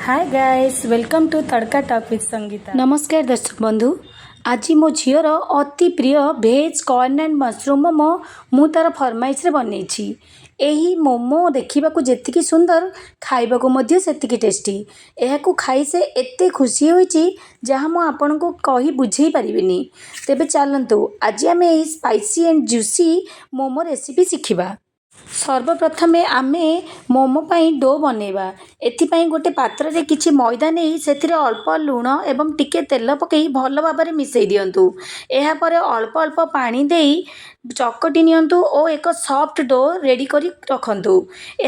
Hi guys, welcome to Tadka Talk with Sangeeta. ନମସ୍କାର ଦର୍ଶକ ବନ୍ଧୁ। ଆଜି ମୋ ଝିଅର ଅତି ପ୍ରିୟ veg corn and mushroom momo ମୁଁ ତା'ର ଫରମାଇଶରେ ବନେଇଛି। ଏହି ମୋମୋ ଦେଖିବାକୁ ଯେତିକି ସୁନ୍ଦର, ଖାଇବାକୁ ମଧ୍ୟ ସେତିକି ଟେଷ୍ଟି। ଏହାକୁ ଖାଇ ସେ ଏତେ ଖୁସି ହୋଇଛି, ଯାହା ମୁଁ ଆପଣଙ୍କୁ କହି ବୁଝେଇ ପାରିବିନି। ତେବେ ଚାଲନ୍ତୁ, ଆଜି ଆମେ ଏହି spicy and juicy momo recipe ଶିଖିବା। ସର୍ବପ୍ରଥମେ ଆମେ ମୋମୋ ପାଇଁ do ବନେଇବା। ଏଥିପାଇଁ ଗୋଟେ ପାତ୍ରରେ କିଛି ମଇଦା ନେଇ ସେଥିରେ ଅଳ୍ପ ଲୁଣ ଏବଂ ଟିକେ ତେଲ ପକାଇ ଭଲ ଭାବରେ ମିଶାଇ ଦିଅନ୍ତୁ। ଏହାପରେ ଅଳ୍ପ ଅଳ୍ପ ପାଣି ଦେଇ ଚକଟି ନିଅନ୍ତୁ ଓ ଏକ ସଫ୍ଟ do ready କରି ରଖନ୍ତୁ।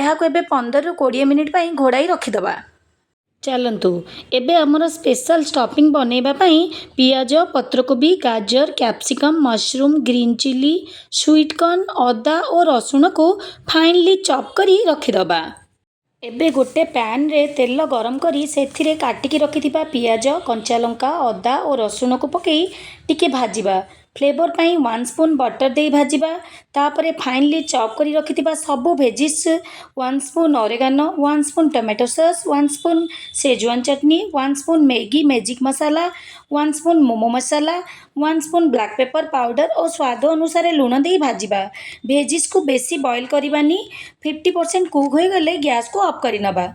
ଏହାକୁ ଏବେ 15ରୁ 20 ମିନିଟ୍ ପାଇଁ ଘୋଡ଼ାଇ ରଖିଦେବା। ଚାଲନ୍ତୁ, ଏବେ ଆମର ସ୍ପେଶାଲ ଷ୍ଟଫିଂ ବନେଇବା ପାଇଁ ପିଆଜ, ପତ୍ରକୋବି, ଗାଜର, capsicum, mushroom, green chilli, sweet corn, ଅଦା ଓ ରସୁଣକୁ ଫାଇନଲି ଚପ୍ କରି ରଖିଦେବା। ଏବେ ଗୋଟେ ପ୍ୟାନରେ ତେଲ ଗରମ କରି ସେଥିରେ କାଟିକି ରଖିଥିବା ପିଆଜ, କଞ୍ଚା ଲଙ୍କା, ଅଦା ଓ ରସୁଣକୁ ପକାଇ ଟିକେ ଭାଜିବା। ଫ୍ଲେଭର ପାଇଁ 1 ସ୍ପୁନ୍ ବଟର୍ ଦେଇ ଭାଜିବା। ତାପରେ ଫାଇନଲି ଚପ୍ କରି ରଖିଥିବା ସବୁ veggies, 1 spoon oregano, 1 spoon tomato sauce, 1 spoon Schezwan chutney, 1 spoon Maggi magic masala, 1 spoon momo masala, 1 spoon black pepper powder ଓ ସ୍ୱାଦ ଅନୁସାରେ ଲୁଣ ଦେଇ ଭାଜିବା। ଭେଜିସ୍କୁ ବେଶୀ ବଏଲ୍ କରିବାନି। 50% କୁକ୍ ହୋଇଗଲେ ଗ୍ୟାସ୍କୁ ଅଫ୍ କରିନେବା।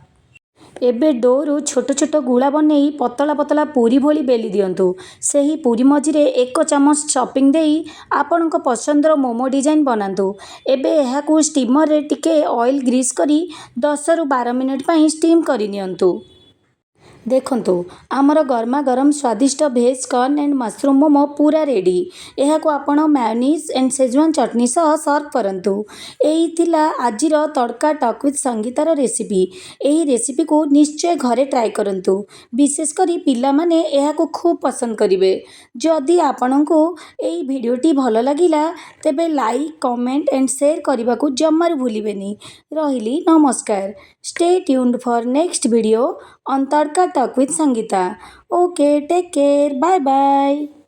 ଏବେ ଡୋରୁ ଛୋଟ ଛୋଟ ଗୁଳା ବନେଇ ପତଳା ପତଳା ପୁରୀ ଭଳି ବେଲି ଦିଅନ୍ତୁ। ସେହି ପୁରୀ ମଝିରେ ଏକ ଚାମଚ ଷ୍ଟଫିଂ ଦେଇ ଆପଣଙ୍କ ପସନ୍ଦର ମୋମୋ ଡିଜାଇନ୍ ବନାନ୍ତୁ। ଏବେ ଏହାକୁ ଷ୍ଟିମରରେ ଟିକେ ଅଏଲ୍ ଗ୍ରୀସ୍ କରି 10ରୁ 12 ମିନିଟ୍ ପାଇଁ ଷ୍ଟିମ୍ କରିନିଅନ୍ତୁ। ଦେଖନ୍ତୁ, ଆମର ଗରମା ଗରମ ସ୍ୱାଦିଷ୍ଟ veg corn and mushroom momo ପୁରା ରେଡ଼ି। ଏହାକୁ ଆପଣ ମାୟୋନିଜ୍ ଆଣ୍ଡ ସେଜୱାନ୍ ଚଟନି ସହ ସର୍ଭ କରନ୍ତୁ। ଏଇ ଥିଲା ଆଜିର ତଡ଼କା ଟକ୍ ୱିଥ୍ ସଙ୍ଗୀତାର ରେସିପି। ଏହି ରେସିପିକୁ ନିଶ୍ଚୟ ଘରେ ଟ୍ରାଏ କରନ୍ତୁ। ବିଶେଷ କରି ପିଲାମାନେ ଏହାକୁ ଖୁବ୍ ପସନ୍ଦ କରିବେ। ଯଦି ଆପଣଙ୍କୁ ଏହି ଭିଡ଼ିଓଟି ଭଲ ଲାଗିଲା, ତେବେ ଲାଇକ୍, କମେଣ୍ଟ ଆଣ୍ଡ ସେୟାର କରିବାକୁ ଜମାରୁ ଭୁଲିବେନି। ରହିଲି, ନମସ୍କାର। Stay tuned for next video on Tadka Talk with Sangeeta. Okay, take care, bye bye.